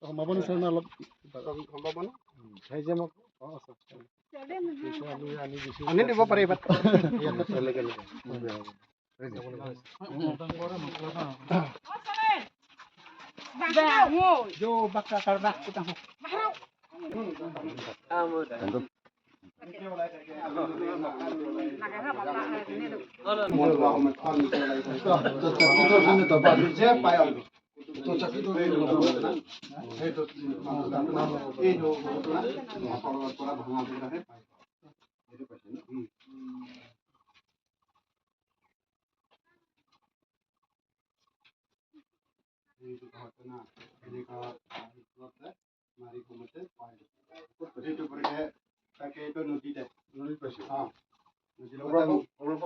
সোমাব নিচিনা অলপ সম্ভৱ ন। চাই মোক। আনি দিব পাৰিবা।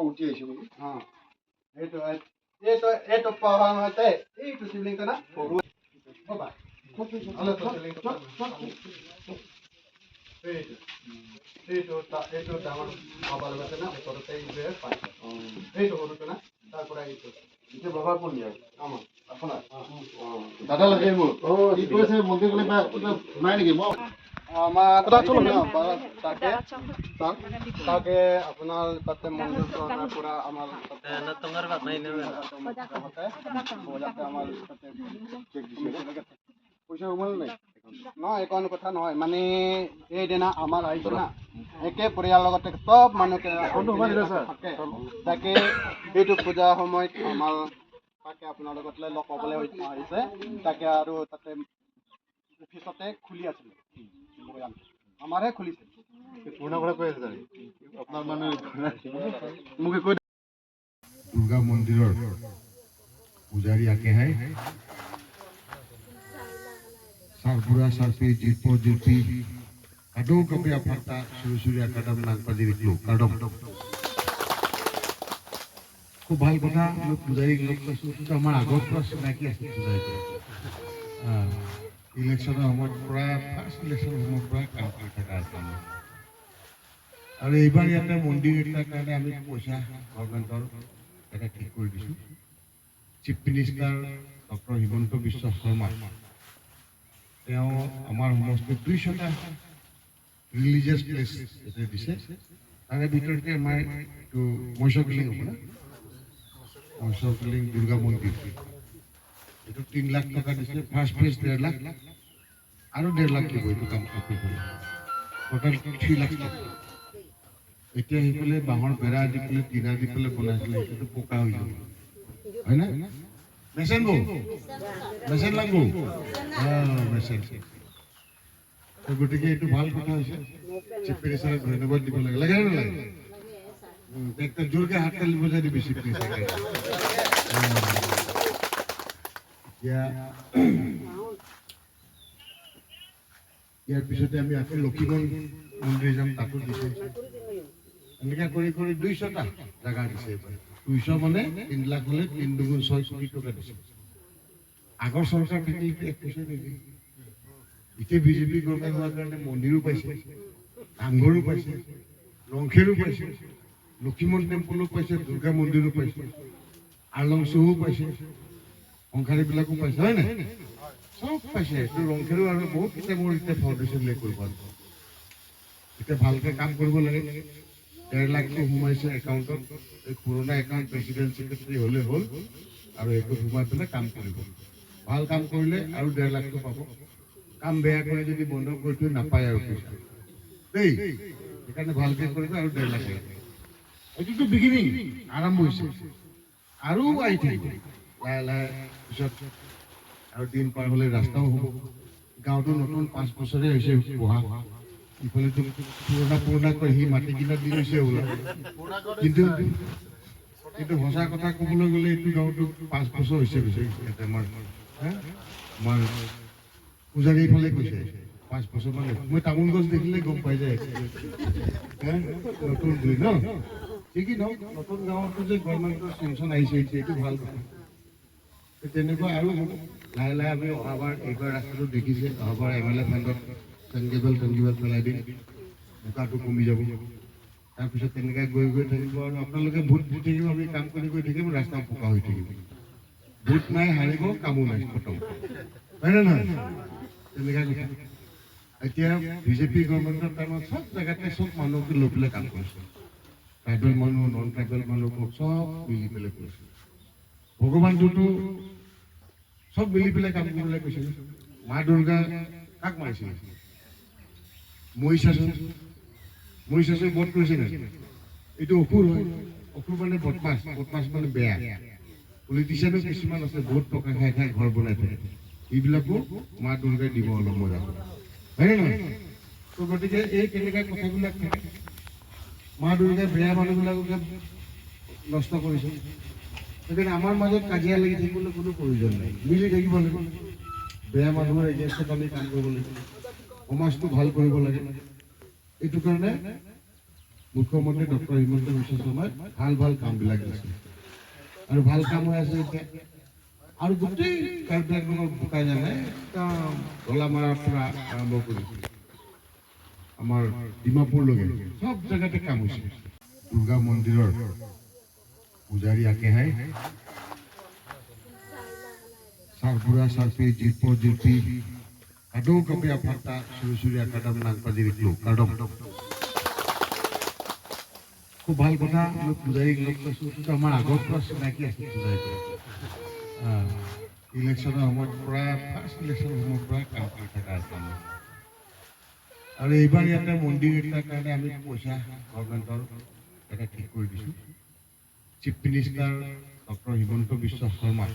উঠি আহিছে নেকি? এইটো পাহাৰতে এইটো শিৱলিংগ না সৰু। এইটো এইটো ডাঙৰ বাবাৰ লগতে না ওচৰতে এইটোৱে পায়। এইটো সৰুটো না, তাৰ পৰা এইটো। এতিয়া বাবা কোন ইয়াৰ? আমাৰ। আপোনাৰ দাদা লাগে মোৰ। কি কৈছে, মন্দিৰ গ'লে কিবা নাই নেকি মই? আমাৰ তাকে তাকে আপোনাৰ তাতে মন্দিৰটো অনাৰ পৰা আমাৰ আমাৰ তাতে পইচা সোমালে নাই? নহয়, এইখন কথা নহয়, মানে এইদিনা আমাৰ আহিছে না, একে পৰিয়ালৰ লগতে চব মানুহকে থাকে। তাকে এইটো পূজা সময়ত আমাৰ তাকে আপোনাৰ লগত লগ পাবলৈ আহিছে। তাকে আৰু তাতে অফিচতে খুলি আছিলে, আমাৰহে খুলিছে। পুৰণা কথা কৈ আছে আপোনাৰ, মানে মোক কৈ। दुर्गा মন্দিৰৰ পূজাৰী আকেহাই সাৰপুৰা সাৰপি জিৰপো জিৰপি কাডো কপি আফাতা সুৰি সুৰি আকাডাম নাংপাজি ৰিকলো কাডম। খুব ভাল কথা। মই পূজাৰীক লগ পাইছোঁ, কিন্তু আমাৰ আগৰ পৰা চিনাকি আছিল পূজাৰীটো। ইলেকশ্যনৰ সময়ত পৰা, ফাৰ্ষ্ট ইলেকশ্যনৰ সময়ৰ পৰা কাম কৰি থকা আছে আমাৰ। আৰু এইবাৰ ইয়াতে মন্দিৰ এটাৰ কাৰণে আমি পইচা গভৰ্ণমেণ্টৰ এটা ঠিক কৰি দিছোঁ। Chief minister doctor Himanta Biswa Sarma, তেওঁ আমাৰ সমষ্টিত 200টা ৰিলিজিয়াছ প্লেচ ইয়াতে দিছে। তাৰে ভিতৰতে আমাৰ এইটো মৎস্যকিলিং হ'ব না, মৎস্যকিলিং দুৰ্গা মন্দিৰ, এইটো 3 লাখ টকা দিছে। ফাৰ্ষ্ট ফেজ 1.5 লাখ আৰু 1.5 লাখ দিব। এইটো কাম কমপ্লিট হ'লে টোটেল 3 লাখ টকা। এতিয়া সেইফালে বাঁহৰ বেৰা দি পেলাই, টিনা দি পেলাই বনাইছিলে, সেইটোতো পকা হৈ যাব, হয় না? মেচেন বৌ, মেচেন লাগব, মেচেন। গতিকে এইটো ভাল কথা হৈছে। চিফ মিনিষ্টাৰক ধন্যবাদ দিব লাগে। লাগে নে নালাগে? একটা জোৰকে হাত তালি বজাই দিবি চিফ মিনিষ্টাৰ। এতিয়া ইয়াৰ পিছতে আমি আকৌ লক্ষীগঞ্জ মন্দিৰ যাম, তাতো দিছে। এনেকুৱা কৰি কৰি 200টা জেগা দিছে এইবাৰ। 200 মানে 3 লাখ হ'লে 3 দুগুণ 6 কোটি টকা দিছে। আগৰ চৰকাৰ থাকিলে এক পইচা নিদিয়ে। এতিয়া বিজেপি গভৰ্ণমেণ্ট হোৱাৰ কাৰণে মন্দিৰো পাইছে, নামঘৰো পাইছে, ৰংখেৰো পাইছে, লক্ষীমন টেম্পলো পাইছে, দুৰ্গা মন্দিৰো পাইছে, আলংচুও পাইছে, সংসাৰীবিলাকো পাইছে, হয় নাই? চব পাইছে। এইটো ৰংখেৰো আৰু বহুত কেইটা মোৰ এতিয়া ফাউণ্ডেশ্যন লে কৰিব। এতিয়া ভালকে কাম কৰিব লাগে। 1.5 লাখটো সোমাইছে একাউণ্টত। এই পুৰণা একাউণ্ট প্ৰেচিডেণ্ট ছেক্ৰেটাৰী হ'লে হ'ল আৰু সেইটো সোমাই পেলাই কাম কৰিব। ভাল কাম কৰিলে আৰু 1.5 লাখটো পাব। কাম বেয়া কৰি যদি বন্ধ কৰি থৈ, নাপায় আৰু পইচা দেই। সেইকাৰণে ভালকে কৰিবে আৰু 1.5 লাখ লাগিব। এইটোতো বিগিনিং, আৰম্ভ হৈছে, আৰু আহি থাকিব লাহে লাহে। পিছত আৰু দিন পাৰ হ'লে ৰাস্তাও হ'ব। গাঁৱতো নতুন, 5 বছৰে হৈছে বহা। ইফালেতো পুৰণা পুৰণা কৈ সি মাটি কিনা দি লৈছে বোলে। কিন্তু কিন্তু সঁচা কথা ক'বলৈ গ'লে এইটো গাঁৱতো 5 বছৰ হৈছে বেছি। ইয়াতে আমাৰ হে? আমাৰ পূজাৰী এইফালে কৈছে 5 বছৰমান হৈছে। মই তামোল গছ দেখিলে গম পাই যায় হে, নতুন বুলি ন। যি কি নহওক, নতুন গাঁৱতো যে গভৰ্ণমেণ্টৰ চেংচন আহিছে এতিয়া, এইটো ভাল কথা। তেনেকুৱা আৰু হ'ব লাহে লাহে। আমি অহাবাৰ, এইবাৰ ৰাস্তাটো দেখিছে, অহাবাৰ এম এল এ ফাণ্ডত চেংগেবেল টেংগেবেল পেলাই দিম, বোকাটো কমি যাব। তাৰপিছত তেনেকৈ গৈ গৈ থাকিব আৰু আপোনালোকে ভোট দি থাকিব, আমি কাম কৰি গৈ থাকিম, ৰাস্তা পকা হৈ থাকিব। ভোট নাই হাৰিব, কামো নাই, খতম, হয় নে নহয়? তেনেকুৱা কথা। এতিয়া বিজেপি গভৰ্ণমেণ্টৰ টাইমত চব জেগাতে চব মানুহকে লৈ পেলাই কাম কৰিছে। ট্ৰাইবেল মানুহ, নন ট্ৰাইবেল মানুহক চব মিলি পেলাই কৰিছে। ভগৱানটোতো চব মিলি পেলাই কাম কৰিবলৈ কৈছিল। মা দুৰ্গা কাক মাৰিছিল? মহিষাসুৰ। মহিষাসুৰ বধ কৰিছে নাই? এইটো অসুৰ হয়। অসুৰ মানে বদমাছ, বদমাছ মানে বেয়া। পলিটিচিয়ানো কিছুমান আছে, বহুত টকা খাই খাই ঘৰ বনাই থাকে। এইবিলাকো মা দুৰ্গাই দিব অলপ মজা, হয়নে নহয়? তো গতিকে এই তেনেকুৱা কথাবিলাক থাকে। মা দুৰ্গাই বেয়া মানুহবিলাককে নষ্ট কৰিছে। সেইকাৰণে আমাৰ মাজত কাজিয়া লাগি থাকিবলৈ কোনো প্ৰয়োজন নাই, মিলি থাকিব লাগিব। বেয়া মানুহৰ এগেইনষ্টত আমি কাম কৰিব লাগিব, সমাজটো ভাল কৰিব লাগে। এইটো কাৰণে মুখ্যমন্ত্ৰী ডক্টৰ হিমন্ত বিশ্ব শৰ্মাই ভাল ভাল কামবিলাক দিছে আৰু ভাল কাম হৈ আছে এতিয়া। আৰু গোটেই কাৰ্বি আংলঙৰ বোকাজানে একদম গলামাৰাৰ পৰা আৰম্ভ কৰি আমাৰ ডিমাপুৰলৈকে চব জেগাতে কাম হৈছে। দুৰ্গা মন্দিৰৰ পূজাৰী আকেহাই সাৰপুৰা সাৰপি জিৰপ জিৰপি কাদৌ কাপে আফাতা চুৰি চুৰি আকাদম নাংপাজি ৰিক্লো কাদম। খুব ভাল কথা। মই পূজাৰীক লগ পাইছোঁ, কিন্তু আমাৰ আগৰ পৰা চিনাকি আছিল পূজাৰী। ইলেকশ্যনৰ সময়ত পৰা, ফাৰ্ষ্ট ইলেকশ্যনৰ সময়ৰ পৰা কাম কৰি থকা আছে আমাৰ। আৰু এইবাৰ ইয়াতে মন্দিৰ এটাৰ কাৰণে আমি পইচা গভৰ্ণমেণ্টৰ এটা ঠিক কৰি দিছোঁ। Chief minister doctor Himanta Biswa Sarma,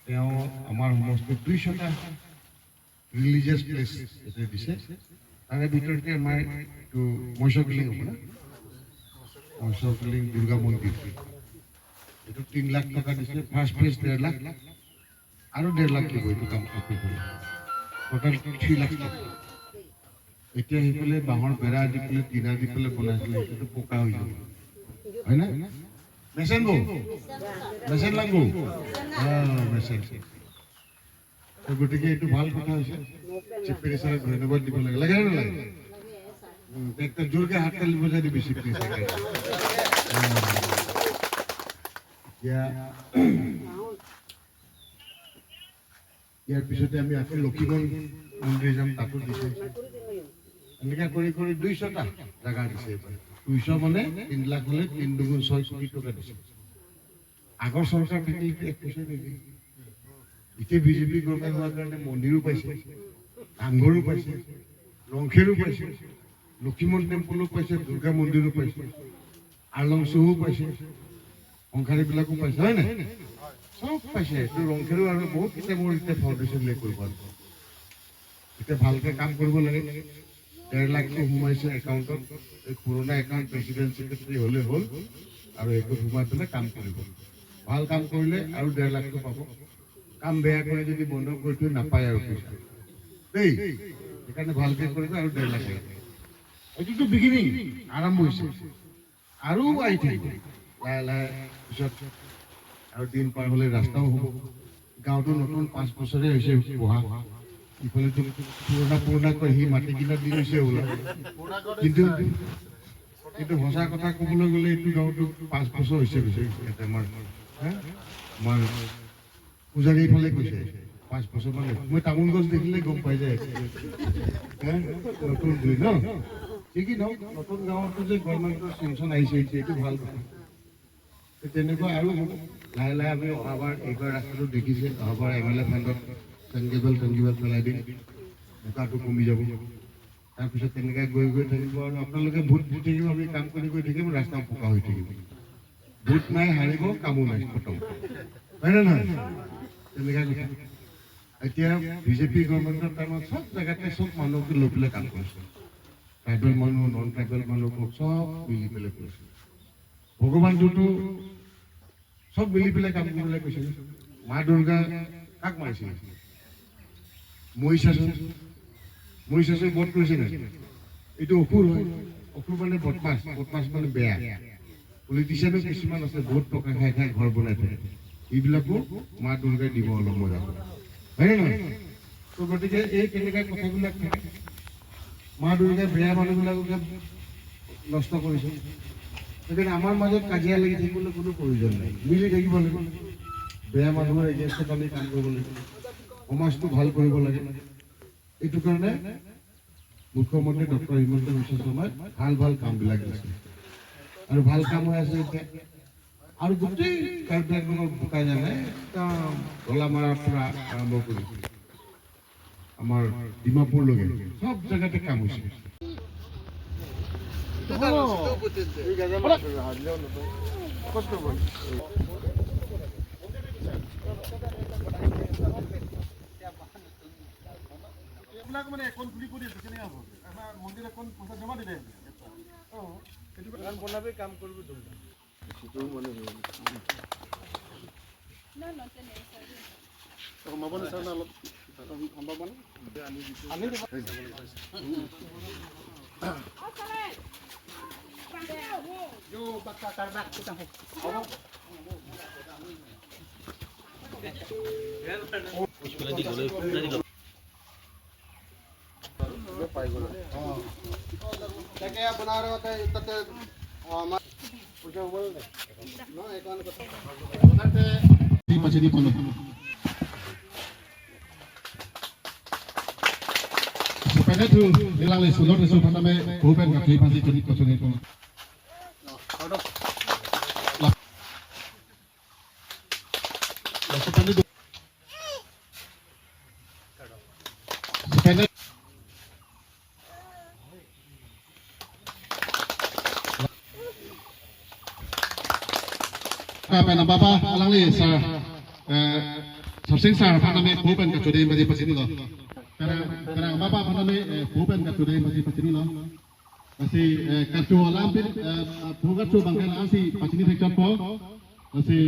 তেওঁ আমাৰ সমষ্টিত 200টা ৰিলিজিয়াছ প্লেচ ইয়াতে দিছে। তাৰে ভিতৰতে আমাৰ এইটো মৎস্যকিলিং হ'ব না, মৎস্যকিলিং দুৰ্গা মন্দিৰ, এইটো 3 লাখ টকা দিছে। ফাৰ্ষ্ট ফেজ 1.5 লাখ আৰু 1.5 লাখ দিব এইটো কাম কমপ্লিট হ'লে, টোটেল 3 লাখ টকা। এতিয়া সেইফালে বাঁহৰ বেৰা দি পেলাই, টিনা দি পেলাই বনাইছিলে, সেইটো পকা হৈ যাব, হয় না? মেচেন বৌ, মেচেন লাগব, মেচেন। তো গতিকে এইটো ভাল কথা হৈছে। চিফ মিনিষ্টাৰক ধন্যবাদ দিব লাগে, লাগে নে নালাগে? একটা জোৰকে হাত তালি বজাই দিবি চিফ মিনিষ্টাৰক। এতিয়া ইয়াৰ পিছতে আমি আকৌ লক্ষীগঞ্জ মন্দিৰ যাম, তাতো দিছে। এনেকুৱা কৰি কৰি 200টা জেগা দিছে এইবাৰ। 200 মানে 3 লাখ হ'লে তিনি দুগুণ 6 কোটি টকা দিছে। আগৰ চৰকাৰ থাকিলে এক পইচা নিদিয়ে। এতিয়া বিজেপি গভৰ্ণমেণ্ট হোৱাৰ কাৰণে মন্দিৰো পাইছে, নামঘৰো পাইছে, ৰংখেৰো পাইছে, লক্ষীমন টেম্পলো পাইছে, দুৰ্গা মন্দিৰো পাইছে, আৰলংচুও পাইছে, সংসাৰীবিলাকো পাইছে, হয় নাই? চব পাইছে। এইটো ৰংখেৰো আৰু বহুত কেইটা মোৰ এতিয়া ফাউণ্ডেশ্যন লে কৰিব। এতিয়া ভালকে কাম কৰিব লাগে। 1.5 লাখটো সোমাইছে একাউণ্টত, এই পুৰণা একাউণ্ট প্ৰেচিডেণ্ট ছেক্ৰেটাৰী হ'লে হ'ল আৰু সেইটোত সোমাই পেলাই কাম কৰিব। ভাল কাম কৰিলে আৰু 1.5 লাখটো পাব। কাম বেয়া কৰি যদি বন্ধ কৰি থৈ নাপায় আৰু পইচা দেই। সেইকাৰণে ভালকে কৰিলে আৰু 1.5 লাখ লাগিব। এইটোতো বিগিনিং, আৰম্ভ হৈছে, আৰু আহি থাকিব লাহে লাহে। পিছত আৰু দিন পাৰ হ'লে ৰাস্তাও হ'ব। গাঁৱতো নতুন 5 বছৰে হৈছে বহা। ইফালেতো পুৰণা পুৰণা কৈ সি মাটি কিনা দি গৈছে বোলা। কিন্তু কিন্তু সঁচা কথা ক'বলৈ গ'লে এইটো গাঁৱতো 5 বছৰ হৈছে কৈছে। ইয়াতে আমাৰ হা? আমাৰ পূজাৰী ফালে কৈছে 5 বছৰমান হৈছে। মই তামোল গছ দেখিলে গম পাই যায় হে, নতুন বুলি ন। যি কি নহওক, নতুন গাঁৱতো যে গভৰ্ণমেণ্টৰ চেংচন আহিছে এতিয়া, এইটো ভাল কথা। তেনেকুৱা আৰু হ'ব লাহে লাহে। আমি অহাবাৰ, এইবাৰ ৰাস্তাটো দেখিছে, অহাবাৰ এম এল এ ফাণ্ডত চেংগেবল টেংগেবল পেলাই দিম, বোকাটো কমি যাব। তাৰপিছত তেনেকৈ গৈ গৈ থাকিব আৰু আপোনালোকে ভোট দি থাকিব, আমি কাম কৰি গৈ থাকিম, ৰাস্তা পকা হৈ থাকিব। ভোট নাই হাৰিব, কামো নাই, খতম, হয় নে নহয়? তেনেকুৱা কথা। এতিয়া বিজেপি গভৰ্ণমেণ্টৰ টাইমত চব জেগাতে চব মানুহকে লৈ পেলাই কাম কৰিছে। ট্ৰাইবেল মানুহ, নন ট্ৰাইবেল মানুহক চব মিলি পেলাই কৰিছে। ভগৱানটোতো চব মিলি পেলাই কাম কৰিবলৈ কৈছিল। মা দুৰ্গা কাক মাৰিছিল? মহিষাসুৰ। মহিষাসুৰ বধ কৰিছে নাই? এইটো অসুৰ হয়। অসুৰ মানে বদমাছ, বদমাছ মানে বেয়া। পলিটিচিয়ানো কিছুমান আছে, বহুত টকা খাই খাই ঘৰ বনাই থাকে। এইবিলাকো মা দুৰ্গাই দিব অলপ মজা, হয় নে নহয়? তো গতিকে এই তেনেকুৱা কথাবিলাক থাকে। মা দুৰ্গাই বেয়া মানুহবিলাককে নষ্ট কৰিছে। সেইকাৰণে আমাৰ মাজত কাজিয়া লাগি থাকিবলৈ কোনো প্ৰয়োজন নাই, মিলি থাকিব লাগিব। বেয়া মানুহৰ এগেইনষ্টত আমি কাম কৰিব লাগিব, সমাজটো ভাল কৰিব লাগে। এইটো কাৰণে মুখ্যমন্ত্ৰী ডক্টৰ হিমন্ত বিশ্ব শৰ্মাই ভাল ভাল কামবিলাক দিছে আৰু ভাল কাম হৈ আছে এতিয়া। আৰু গোটেই কাৰ্বি আংলঙৰ বোকাজানে একদম গলামাৰাৰ পৰা আৰম্ভ কৰি আমাৰ ডিমাপুৰলৈকে চব জেগাতে কাম হৈছে। এইবিলাক মানে এখন খুলি কৰি আছে, কেনেকৈ হ'ব? আমাৰ মন্দিৰে কোন পইচা জমা দিলে? বনাবি কাম কৰিব। সোমাব নিচাৰ না অলপ। সম্ভৱ আনি দিব। তাকে আপোনাৰ তাতে আমাৰ পইচা হ'ব নহয়, এইখন কথা। Pachini polo. Supaya tu nilang le sulot le sulot name bukan kaki pasti jadi kosong itu. Supaya apa nama bapa alang le sa Sing sar phaname bhupen ka chode maji pachini lo. Karang bapa phaname bhupen ka chode maji pachini lo. Asi kachu alampir bhugachu bangkal asi pachini thek po. Asi